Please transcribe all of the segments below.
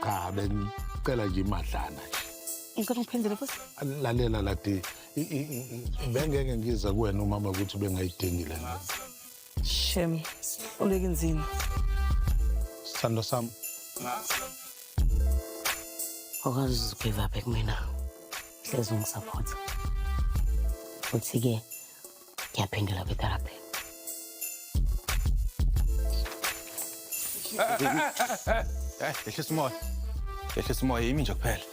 Cha, bengicela nje imadlana nje. Ngicela ungiphendule futhi. Lalela ladi, bengeke ngize kuwena umama ukuthi bengayidingi le nto. Shem, uleke nzima. Sithando sami. Awukazi uzugive up kumina. Hlezi ungisupport. Futhi-ke ngiyaphendula kwitherapy. Eh, yehlisa umoya. Yehlisa umoya yimi nje kuphela.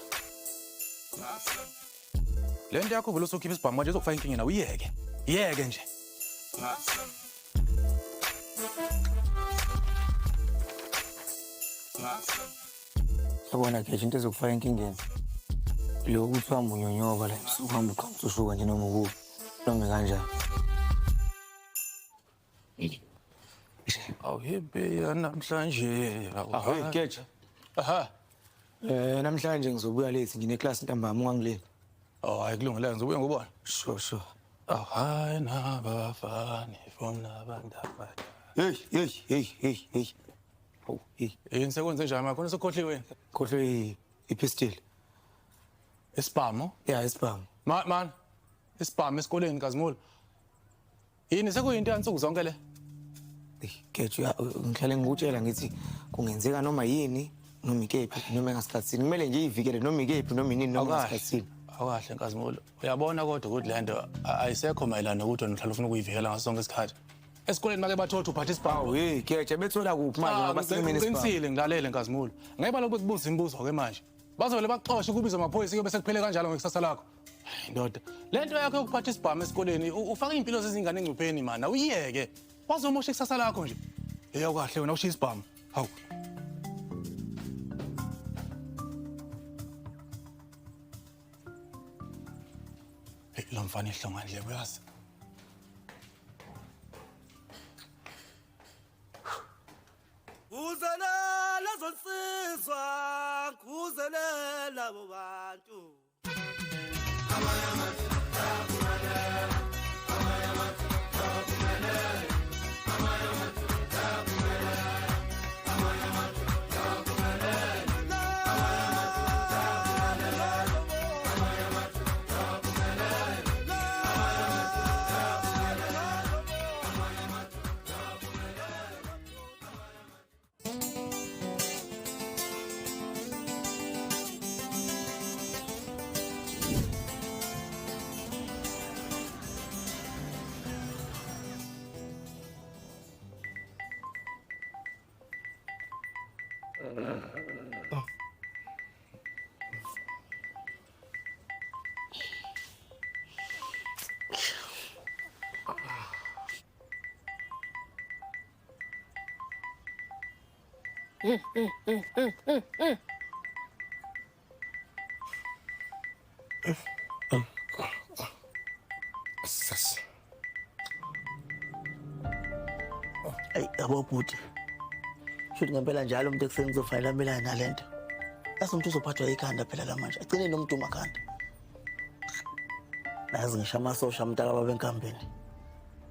Le nto yakho vele usukhipha isibhamu manje izokufaka inkinga nawe uyeke. Yeke nje. Yabona Geje into ezokufaka enkingeni. Lokhu kuthiwa munyonyoba la ebusuku uhamba uqhamuka ushuka nje noma ukuphi noma kanjani. Awuhibhe namhlanje. Ahoy Geje. Aha. Eh namhlanje ngizobuya late ngine class ntambama ungangileli. Oh, hayi kulungile ngizobuya ngobona. Sure sure. Oh, hayi nabafani from nabantu abadala. Hey hey hey hey hey. Hawu hey. Yini sekwenze njani makhona usukhohliwe yini? Khohlwe ipistol. Isibhamu? Yeah, isibhamu. Ma man. Isibhamu esikoleni Kazimulo. Yini sekuyinto yansuku zonke le? Geje ngihlale ngikutshela ngithi kungenzeka noma yini noma ikephi noma engasikhathini kumele nje ivikele noma ikephi noma inini noma engasikhathini. Awukahle Nkazimulo. Uyabona kodwa ukuthi le nto ayisekho mayelana nokuthi wena uhlala ufuna ukuyivikela ngaso sonke isikhathi. Esikoleni make bathola ukuthi uphatha isibhamu. Hey Geje bethola kuphi manje ngoba sekumina isibhamu. Ngiqinisile ngilalele Nkazimulo. Ngeke balokhu bekubuza imibuzo ke manje. Bazovele bakuxoshe kubiza amaphoyisa kuyobe sekuphele kanjalo ngekusasa lakho. Hayi, Ndoda, le nto yakho yokuphatha isibhamu esikoleni ufaka iy'mpilo zezingane engcupheni mani, awuyiyeke. Wazomosha ikusasa lakho nje. Eya kahle wena ushiya isibhamu. Hawu. Hey, lo mfana ihlongandlebe uyazi. Kuzelela zonsizwa, kuzelela bo bantu. Sas. Ayi yabo bhuti. Shuthi ngempela njalo umuntu ekuseni kuzofanele amelane nalento. Yazi umuntu uzophathwa ikhanda phela la manje. Agcine nomduma khanda. Nazi ngisho amasosha mntaka baba enkambeni.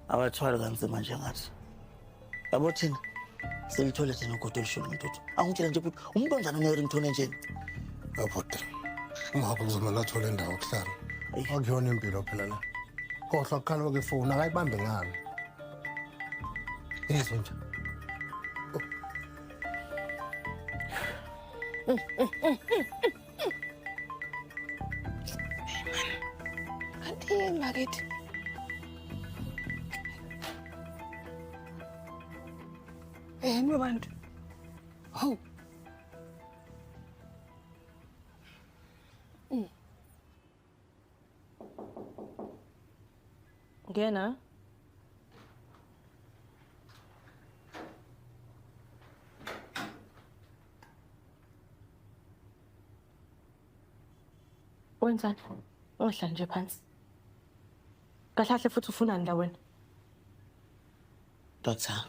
Abathwali kanzima njengathi. Yabo thina silithole thina ugodo olushuni ngintuthu. Angitshela nje bhuti umuntu onjani one-ringtone enjeni. Yabhuti. Ungakho kuzomele athole indawo yokuhlala. Akuyona impilo phela le. Khohlwa kukhala kwefoni akayibambe ngani. Yizwe nje. Kanti yini bakithi? Yini bantu? Hawu. Ngena. Wenzani? Ungahlali nje phansi. Kahle kahle futhi ufunani la wena? Doctor,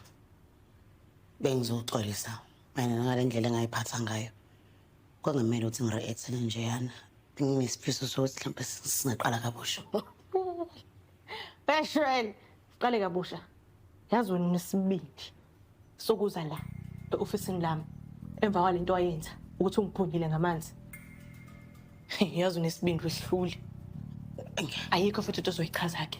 bengizoxolisa mayelana ngale ndlela engayiphatha ngayo. Kwakungamele ukuthi ngi-react-ele njeyana. Benginesifiso sokuthi mhlawumbe singaqala kabusha. Beshwele, siqale kabusha. Yazi wena unesibindi sokuza la e-ofisini lami. Emva kwalento wayenza ukuthi ungiphunyile ngamanzi. Yazi unesibindi wehlule. Ayikho futhi into ozoyichaza ke.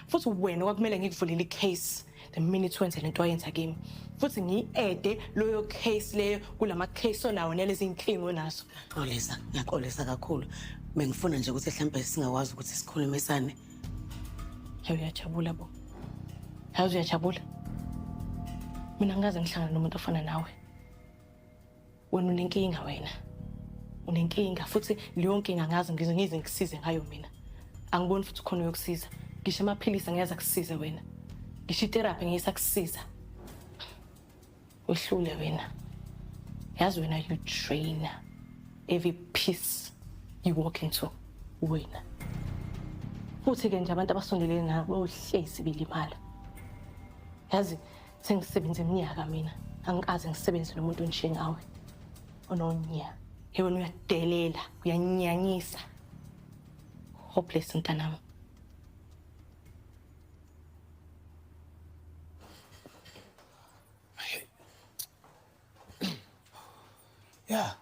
Futhi wena kwakumele ngikuvulele i-case the minute wenze lento wayenza kimi. Futhi ngiyi-ede loyo case leyo kulama case onawo nalezi inkinga onazo. Xolisa, ngiyaxolisa kakhulu. Bengifuna nje ukuthi mhlambe singakwazi ukuthi sikhulumisane. Hayi uyajabula bo. Yazi uyajabula. Mina ngikaze ngihlangane nomuntu ofana nawe. Wena unenkinga wena. Unenkinga futhi leyo nkinga ngazi ngize ngize ngikusize ngayo mina. Angiboni futhi khona uyokusiza. Ngisho amaphilisi angeke akusize wena. Ngisho itherapy ngeke isakusiza. Wehlule wena. Yazi wena you drain every piece you walk into wena. Futhi ke nje abantu abasondelene nawe bohlezi belimala. Yazi sengisebenze iminyaka mina angikaze ngisebenze nomuntu onjengawe ononya. Hey wena uyadelela, uyanyanyisa. Hopeless mntanami. Yeah.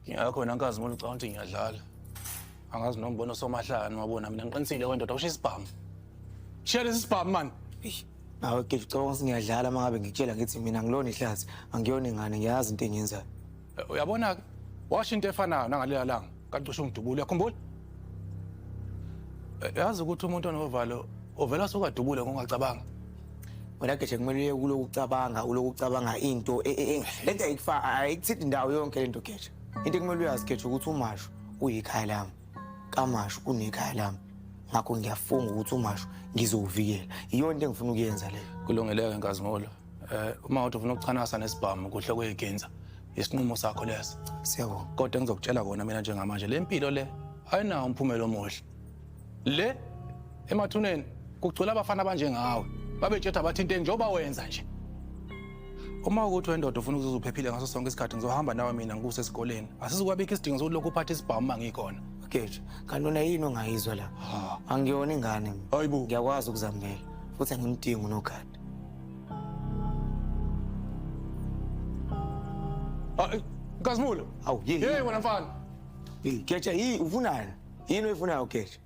Ngiyakho wena Nkazimulo ucabanga ukuthi ngiyadlala. Angazi noma ubona osomahlanu wabona mina ngiqinisile wendoda usho isibhamu. Shiya lesi sibhamu man. Nawe Geju ucabanga ukuthi ngiyadlala uma ngabe ngikutshela ngithi mina ngilona ihlathi, angiyona ingane, ngiyazi into engiyenzayo. Uyabona ke washo into efanayo nangalela langa kacishe ungidubule uyakhumbula? Yazi ukuthi umuntu onovalo uvela sukadubule ngokungacabanga. Wena Geje kumele uye kuloku kucabanga, uloku kucabanga into lento ayikufa ayikuthinti indawo yonke lento Geje. Into ekumele uyazi Geje ukuthi uMashu uyikhaya lami. KaMashu unekhaya lami. Ngakho ngiyafunga ukuthi uMashu ngizowuvikela. Iyona into engifuna ukuyenza leyo. Kulungile-ke Nkazimulo. Uma uthi ufuna ukuchanasa nesibhamu kuhle kuyiginza. Isinqumo sakho leso. Siyabonga. Kodwa engizokutshela kona mina njengamanje le mpilo le ayinawo umphumela omuhle. Le emathuneni kugcwele abafana abanjengawe. Babetshetha bathinte njengoba wenza nje. Uma ukuthi wendoda ufuna ukuzuza uphephile ngaso sonke isikhathi ngizohamba nawe mina ngikuse esikoleni. Asizukwabikho isidingo sokuthi lokhu uphathe isibhamu uma ngikhona. Geje, kanti wena yini ongayizwa la? Angiyona ingane mina. Hayibo. Ngiyakwazi ukuzamela futhi angimdingi unogada. Nkazimulo. Awu, yini? Hey wena mfana. Geje, yini ufunani? Yini oyifunayo Geje?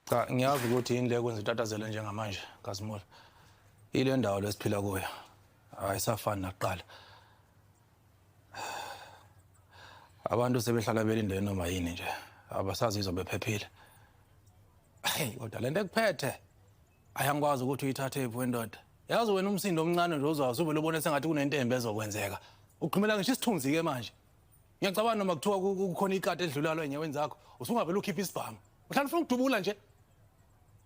Cha, ngiyazi ukuthi yini le kwenza utatazele njengamanje, Nkazimulo. Ile ndawo lesiphila kuyo ayisafani nakuqala. Abantu sebehlala belindele noma yini nje, abasazizwa bephephile. Hey, kodwa lento ekuphethe ayangikwazi ukuthi uyithathe phi wendoda. Yazi wena umsindo omncane nje uzwazi uvele ubone sengathi kunentembe ezokwenzeka. Uqhumela ngisho isithunzi ke manje. Ngiyacabanga noma kuthiwa kukhona ikati edlulayo enyaweni zakho, usungavele ukhiphe isibhamu. Uhlala ufuna ukudubula nje.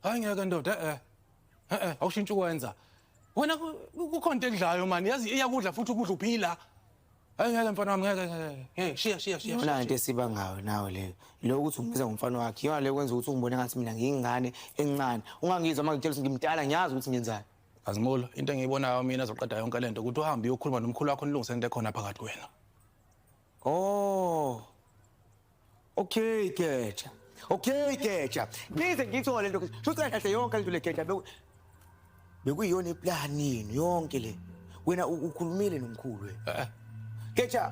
Hayi ngeke ndoda, awushintshe ukwenza. Wena kukhona into ekudlayo mani, yazi iyakudla futhi ukudla uphila. Hayi ngeke mfana wami, ngeke. Hey, shiya shiya shiya. Yona into esibangayo nawe leyo. Lo ukuthi ungibiza ngomfana wakhe, iyona leyo kwenza ukuthi ungibone ngathi mina ngiyingane encane. Ungangizwa uma ngitshela ukuthi ngimdala, ngiyazi ukuthi ngiyenzani. Nkazimulo, into engiyibonayo mina ezoqeda yonke lento ukuthi uhambe uyokhuluma nomkhulu wakho nilungise into ekhona phakathi kwenu. Oh. Okay, Geja. Okay, Geja. Nize ngithole lento. Shuthi kahle yonke lento le Geja bekuyiyona iplani yenu yonke le. Wena ukhulumile nomkhulu wena. Geja.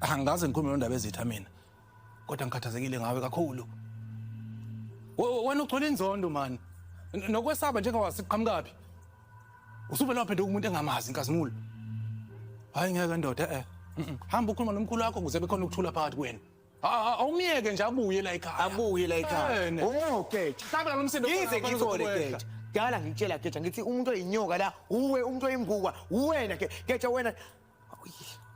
Angikaze ngikhulume nondaba ezitha mina. Kodwa ngikhathazekile ngawe kakhulu. Wena ugcwele inzondo man. Nokwesaba njengawasiqhamukaphi. Usuvele waphenduka umuntu engamazi Nkazimulo. Hayi ngeke ndoda Hamba ukhuluma nomkhulu wakho ukuze bekhona ukuthula phakathi kwenu. Awumyeke nje abuye la ekhaya. Abuye la ekhaya. Geja. Mhlawumbe lo msindo Ngize ngithole Geja. Dala ngitshela Geja ngithi umuntu oyinyoka la, uwe umuntu oyimbuka, uwena Geja wena.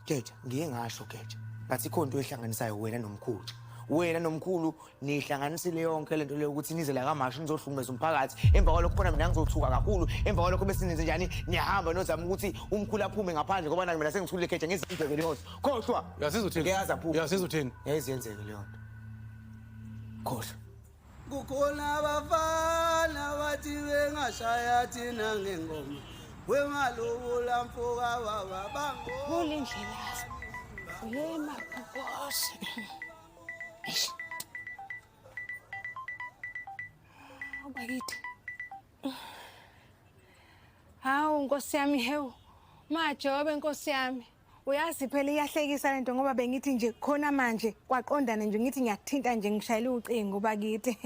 Geja, ngiye ngasho Geja. Ngathi ikhona into ehlanganisayo wena nomkhulu. Wena nomkhulu nihlanganisile yonke lento leyo ukuthi nize la kaMashu nizohlukumeza umphakathi. Emva kwalokho khona mina ngizothuka kakhulu. Emva kwalokho bese nenze njani? Niyahamba nozama ukuthi umkhulu aphume ngaphandle ngoba mina sengithulile Geja ngizenzeke leyo nto. Khohlwa. Uyasiza uthini? Ngiyazi aphuma. Uyasiza uthini? Ngiyazenzeke leyo nto. Khohlwa. Kukhona abafana bathi bengashaya thina ngengoma wemalobola mfoka baba bango Kulindlela. Yema Nkosi. Eish. Hawu bakithi. Hawu Nkosi yami hewu. Majobe Nkosi yami. Uyazi phela iyahlekisa lento ngoba bengithi nje khona manje kwaqondana nje ngithi ngiyakuthinta nje ngishayela ucingo bakithi.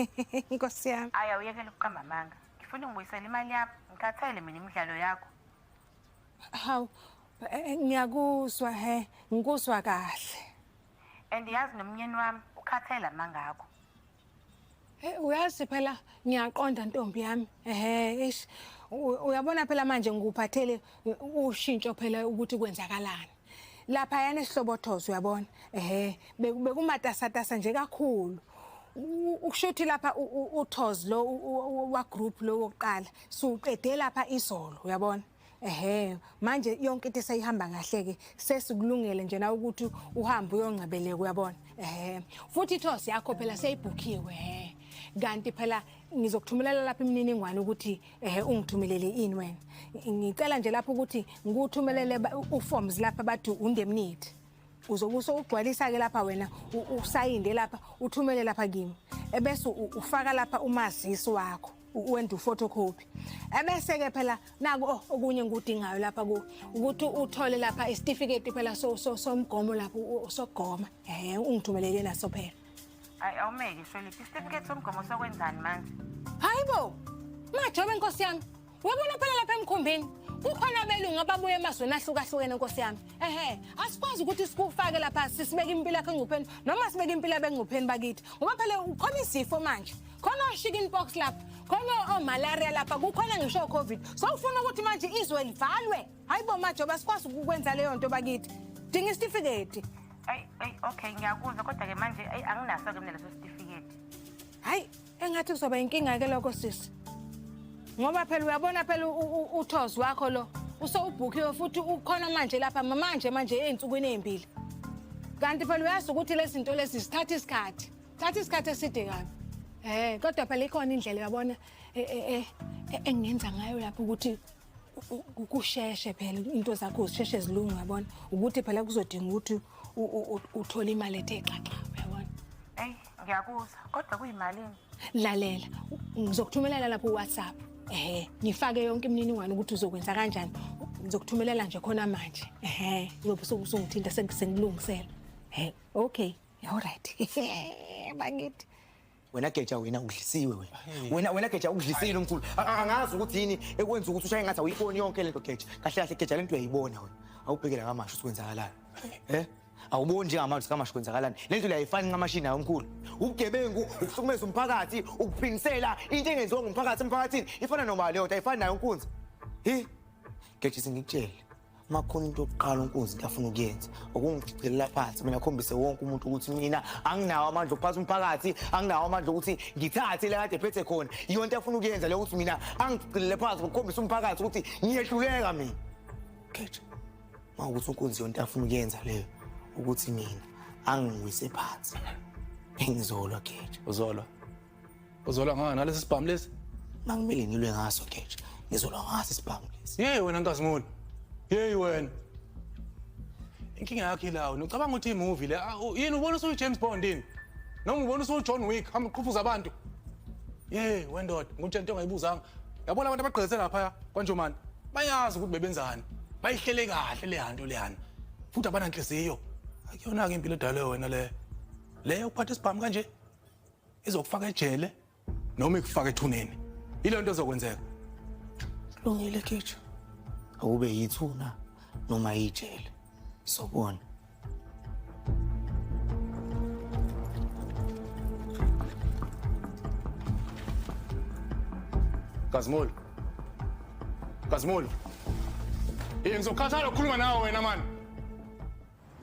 Nkosi yami. Ayi awuyekele ukuqamba amanga. Ngifuna ungibuyisele imali yami. Ngikhathele mina imidlalo yakho. Hawu ngiyakuzwa he, ngikuzwa kahle. And yazi nomnyeni wami ukhathele amanga akho. Uyazi phela ngiyaqonda ntombi yami. Ehhe, eish. Uyabona phela manje ngikuphathele ushintsho phela ukuthi kwenzakalani. Lapha yana esihlobothozo uyabona. Ehhe, bekumatasatasa nje kakhulu. Ukushuthi lapha uthozo lo wa group lo wokuqala siuqede lapha izolo uyabona. Ehhe, manje yonke into seyihamba kahle ke sesikulungele nje na ukuthi uhambe uyongcebeleka uyabona. Ehhe, futhi ithosi yakho phela seyibhukhiwe he. Kanti phela ngizokuthumelela lapha imininingwane ukuthi ungithumelele ini wena. Ngicela nje lapho ukuthi ngikuthumelele uforms lapha bathi undemnity. Uzobe usugcwalisa ke lapha wena usayinde lapha uthumele lapha kimi. Ebese ufaka lapha umazisi wakho wenza uphotocopy. Ebese ke phela naku okunye ngikudingayo lapha ku ukuthi uthole lapha isitifiketi phela somgomo lapho sokugoma. Ungithumelele naso phela. Ayi awumeke Shweliphi, isitifiketi somgomo sokwenzani manje? Hayibo. Majobe Nkosi yami. Uyabona phela lapha emkhumbini kukhona abelungu ababuya emazweni ahlukahlukene Nkosi yami. Ehhe, asikwazi ukuthi sikufake lapha sisibeke impilo yakho engcupheni noma sibeke impilo yabengcupheni bakithi. Ngoba phela ukhona izifo manje. Khona o-chicken pox lapha, khona o-malaria lapha, kukhona ngisho o-COVID. So ufuna ukuthi manje izwe livalwe. Hayibo Majobe asikwazi ukwenza leyo nto bakithi. Dinga isitifiketi. Ayi ayi okay ngiyakuzwa kodwa ke manje ayi anginaso ke mina leso sitifiketi. Hayi engathi kuzoba inkinga ke lokho sisi. Ngoba phela uyabona phela uthozi wakho lo usewubhukhiwe futhi ukhona manje lapha manje ey'nsukwini ey'mbili. Kanti phela uyazi ukuthi lezi zinto lezi zithatha isikhathi. Thatha isikhathi eside kabi. Kodwa phela ikhona indlela uyabona engingenza ngayo lapho ukuthi kusheshe phela into zakho zisheshe zilunge uyabona. Ukuthi phela kuzodinga ukuthi uthole imali ethe xaxa uyabona. Eyi ngiyakuzwa kodwa kuyimalini? Lalela, ngizokuthumelela lapho uWhatsApp. Ngifake yonke imininingwane ukuthi uzokwenza kanjani. Ngizokuthumelela nje khona manje. Uzobe usungithinta sengilungisela. Okay. All right. Bakithi. Wena Geja wena udlisiwe wena. Wena Geja udlisile umkhulu. Angazi ukuthi yini ekwenza ukuthi ushaye ngathi awuyiboni yonke lento Geja. Kahle kahle Geja lento uyayibona wena. Awubhekela kamasho ukuthi kwenzakalani. Awuboni njengamanje kamasho kwenzakalani. Lento le ayifani nqamashi nayo umkhulu. Ubugebengu, ukuhlukumeza umphakathi, ukuphinisela into engenziwa ngumphakathi emphakathini ifana noma leyo nto ayifani nayo unkunzi. Geja sengikutshele. Makhona into yokuqala unkunzi ngiyafuna ukuyenza ukungigcilela phansi mina khombise wonke umuntu ukuthi mina anginawo amandla okuphatha umphakathi, anginawo amandla ukuthi ngithathe la kade phethe khona. Iyo nto afuna ukuyenza leyo ukuthi mina angigcilele phansi ukukhombisa umphakathi ukuthi ngiyehluleka mina. Geja mawukuthi unkunzi yonto afuna ukuyenza leyo ukuthi mina angiwise phansi engizolwa Geja. Uzolwa? Uzolwa ngani nalesi sibhamu lesi? Mangimele ngilwe ngaso Geja, ngizolwa ngaso isibhamu lesi. Yey wena Nkazimulo. Yey wena. Inkinga yakho ilawo, ucabanga ukuthi imovie le yini ubona usuyi James Bond yini? Noma ubona usuyi John Wick hamba uqhufuza abantu. Yey wendoda, ngikutshela into ongayibuzanga. Yabona abantu abagqekeze lapha kwaNjomani bayazi ukuthi bebenzani. Bayihlele kahle le hanto leyana. Futhi abananhliziyo. Akuyona ke impilo edalwe wena le. Le ukuphatha isibhamu kanje izokufaka ejele noma ikufaka ethuneni. Ile nto ezokwenzeka. Kulungile Geja. Awube yithuna noma ijele. Sobona. Nkazimulo. Nkazimulo. Ngizokhathala ukukhuluma nawe wena mani.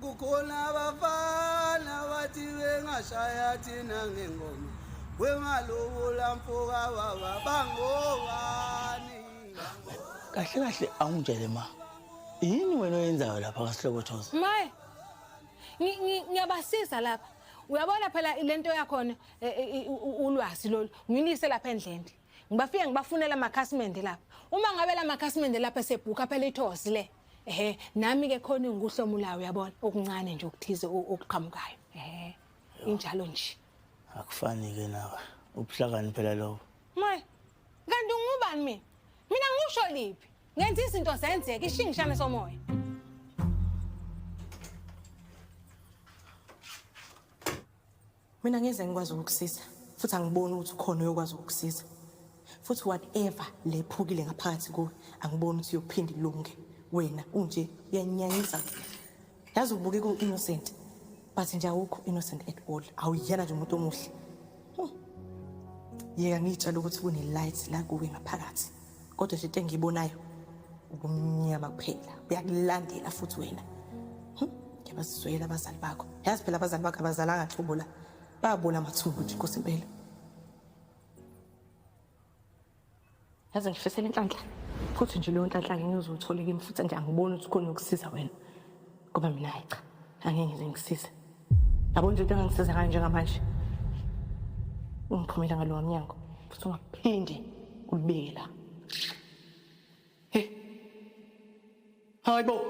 Kukhona abafana bathi bengashaya thina ngengoma wemalobola mfoka baba bangobani. Kahle kahle awungitshele ma. Yini wena oyenzayo lapha kaSihlobothozo? Maye. Ngiyabasiza lapha. Uyabona phela lento yakhona ulwazi lolu ngilise lapha endlini. Ngibafike ngibafunela amakhasimende lapha. Uma ngabe la makhasimende lapha esebhukha phela ithosi le. Ehhe, nami ke khona ngikuhlomulayo uyabona okuncane nje okuthize okuqhamukayo. Ehhe. Injalo nje. Akufani ke nawe. Ubuhlakani phela lobo. Maye. Kanti ungubani mina? Mina ngisho liphi? Ngenza izinto zenzeke ishingishane somoya. Mina ngeze ngikwazi ukukusiza futhi angiboni ukuthi ukhona oyokwazi ukukusiza. Futhi whatever lephukile ngaphakathi kuwe angiboni ukuthi uyophinda ilunge. Wena unje uyanyanyisa. Yazi ubukeka u-innocent but nje awukho innocent at all. Awuyena nje umuntu omuhle. Yeka ngiyitshela ukuthi kune-light la kuwe ngaphakathi. Kodwa nje into engiyibonayo ubumnyama kuphela. Buyakulandela futhi wena. Ngiyabazizwela abazali bakho. Yazi phela abazali bakho abazalanga nhlobo la. Babola amathumbu nje Nkosi impela. Yazi ngifisela inhlanhla. Futhi nje leyo nhlanhla ngeke uzoyithola kimi futhi nje angiboni ukuthi khona ukusiza wena. Ngoba mina hayi cha, angeke ngize ngikusize. Yabo nje into engangisiza ngayo njengamanje. Ungiphumela ngalowa mnyango futhi ungaphindi ulibeke la. Hey. Hayibo.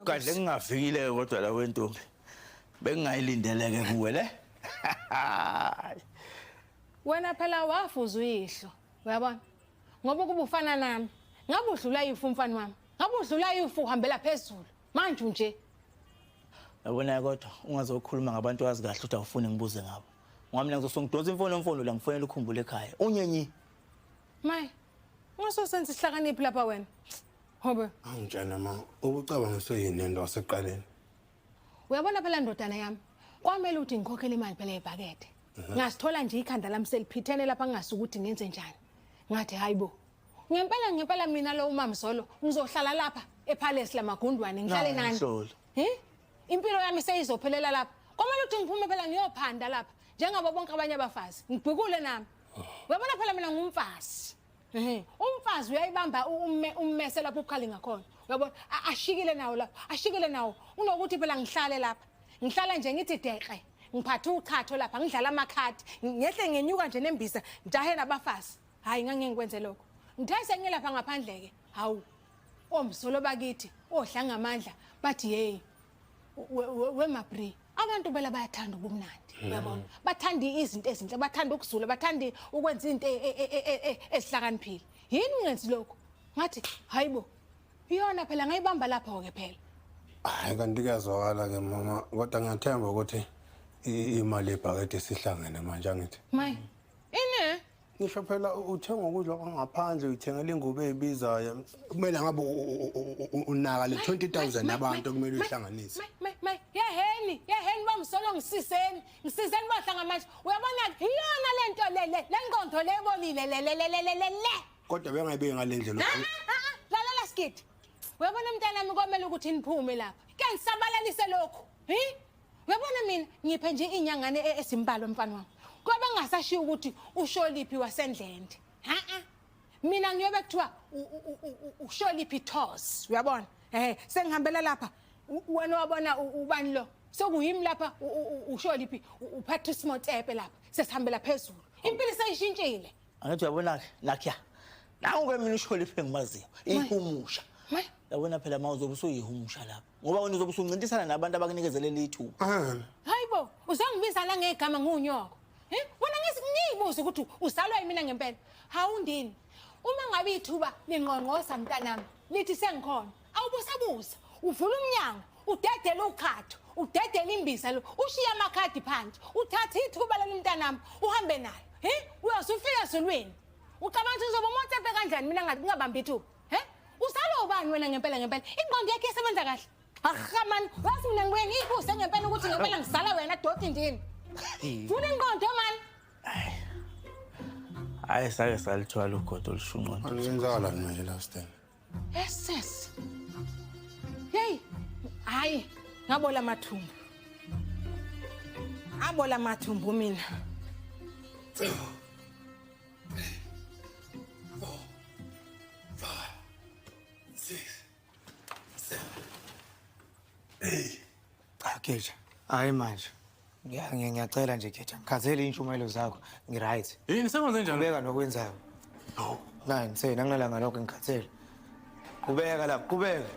Kahle ngingafikile kodwa la wentombi. Bengingayilindeleke kuwe le. Wena phela wafuza uyihlo, uyabona? Ngoba ukuba ufana nami, ngabe udlula ifu mfana wami. Ngabe udlula ifu uhambela phezulu. Manje nje Yabona kodwa ungazokhuluma ngabantu wazi kahle ukuthi awufuni ngibuze ngabo. Ngoba mina ngizosongidonsa imfono mfono la ngifonela ukhumbule ekhaya. Unyenyi. Maye. Ungasosenza isihlakaniphi lapha wena. Hobe. Angitshela ma, ubucabanga useyini lento wasekuqaleni? Uyabona phela ndodana yami. Kwamele ukuthi ngikhokhele imali phela ebhakede. Ngasithola nje ikhanda lami seliphithene lapha ngingasuka ukuthi ngenze njani. Ngathi hayibo. Ngempela ngempela mina lo umamzolo ngizohlala lapha ePalace lamagundwane ngihlale nani. He? Impilo yami seyizophelela lapha. Kwamele ukuthi ngiphume phela ngiyophanda lapha njengabo bonke abanye abafazi. Ngibhukule nami. Uyabona phela mina ngumfazi. Ehe. Umfazi uyayibamba umme ummese lapho ubukhali ngakhona. Uyabona ashikile nawo lapha, ashikile nawo. Unokuthi phela ngihlale lapha. Ngihlala nje ngithi deqe. Ngiphathe uchatho lapha ngidlala amakhadi. Ngehle ngenyuka nje nembisa ngijahe nabafazi. Hayi ngangeke ngikwenze lokho. Ngithe sengilapha ngaphandle ke. Hawu. Omsolo bakithi odla ngamandla bathi hey wemabri abantu bela bayathanda ubumnandi uyabona bathanda izinto ezinhle bathanda ukuzula bathanda ukwenza izinto ezihlakaniphile yini ungenzi lokho ngathi hayibo iyona phela ngayibamba lapho ke phela Hayi kanti kuyazwakala ke mama kodwa ngiyathemba ukuthi imali yebhakede sihlangene manje angithi. Maye ine Ngisho phela uthenga ukudla kwangaphandle uyithengela ingubo ezibizayo. Kumele ngabe unaka le 20000 yabantu okumele uyihlanganise. May may yeheni yeheni bamsolo ngisiseni ngisiseni bahlanga manje uyabona iyona lento le le lengqondo le ebolile le le le le le le Kodwa bengayibeki ngale ndlela. Lalela Sigidi. Uyabona mntanami komele ukuthi niphume lapha. Ke ngisabalalise lokhu. Hi? Uyabona mina ngiphe nje inyangane ezimbalwa mfana wami. Kwabe ngasashiya ukuthi usholiphi wasendlende. Ha ha. Mina ngiyobe kuthiwa usholiphi toss. Uyabona? Eh sengihambela lapha. Wena wabona ubani lo? Sokuyimi lapha usholiphi uPatrice Motsepe lapha. Sesihambela phezulu. Impilo seyishintshile. Angithi uyabona ke nakhiya. Nangu ke mina usholiphi engimaziyo. Ihumusha. Yabona phela mawuzobe usuyihumusha lapha. Ngoba wena uzobe usuncintisana nabantu abakunikezelele ithuba. Hayibo, uzongibiza la ngegama ngunyoko. Eh? Wena ngiyibuza ukuthi uzalwa yimina ngempela. Hawu ndini. Uma ngabe ithuba lingqongqoza mntanami, lithi sengikhona. Awubusabuza. Uvula umnyango, udedele ukhatho, udedele imbiza lo, ushiye amakhadi phansi, uthathe ithuba leli mntanami, uhambe nalo. Eh? Uyoze ufike ezulwini. Ucabanga ukuthi uzoba uMotsepe kanjani mina ngingabambi ithuba? He? Uzalwa ubani wena ngempela ngempela? Ingqondo yakhe isebenza kahle. Aha man, wazi mina ngibuye ngiyibuse ngempela ukuthi ngempela ngizala wena doti ndini. Funa ingqondo man. Hayi sake salithwala ugodo olushunqwa. Angiyenzakalani manje la stand. Yes yes. Hey, hayi ngabola amathumbu. Abola amathumbu mina. 2 3 4 5 6 7 8. Cha Geja, hayi manje. Ngiyacela nje Geja, ngikhathele iy'ntshumayelo zakho, ngi-right. Yini sekwenze njani? Qhubeka nokwenzayo. 9 10 anginalanga lokho ngikhathele. Qhubeka lapho, qhubeka.